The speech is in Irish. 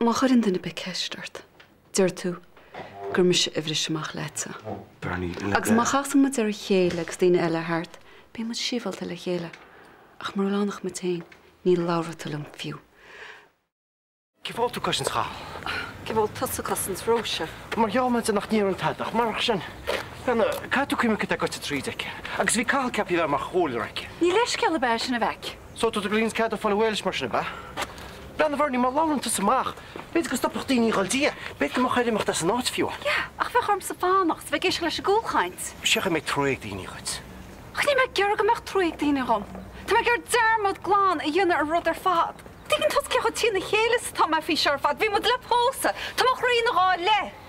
Má chuireann duine ar bith ceist ort, deir tú gur mise a bhris amach leatsa. Bernie, le. Agus má chasann muid ar a chéile agus daoine eile thart, bíonn muid sibhialta le chéile. Ach mar oileánach muid féin, ní labhróidh tú liom fiú. Cén fáth a bhfuil tú ag cosaint Chathail? Cén fáth a bhfuil tusa ag cosaint Róise? Mar gheall mé nach n-iarrann tada ach marach sin, caithfidh tú cuimhneamh cad é goite tríd aici. Agus bhí Cathal ceaptha a bheith mar chomhairleoir aici. Ní leithscéal ab ea é sin a mheaic. So tá tú ag ligean cead dó fáil leis mar sin ab ea? Breathnaigh a Bhernie, má labhrann tusa amach, b'fhéidir go stopfadh daoine a dhul di. B'fhéidir go mbeadh air imeacht as an áit fiú. Yeah, ach bheadh ormsa fanacht 's bheith ag éisteacht leis an gcúlchaint. Sé chaoi a mbeidh trua ag daoine dhuit. Ach níl mé ag iarraidh go mbeadh trua ag daoine dhom. Tá mé ag iarraidh dearmad glan a dhéanamh ar an rud ar fad. Tuigeann tusa cé chomh trína chéile is atá mé faoi seo ar fad. Bhí muid le pósadh. Tá mo chroí ina dhá leith.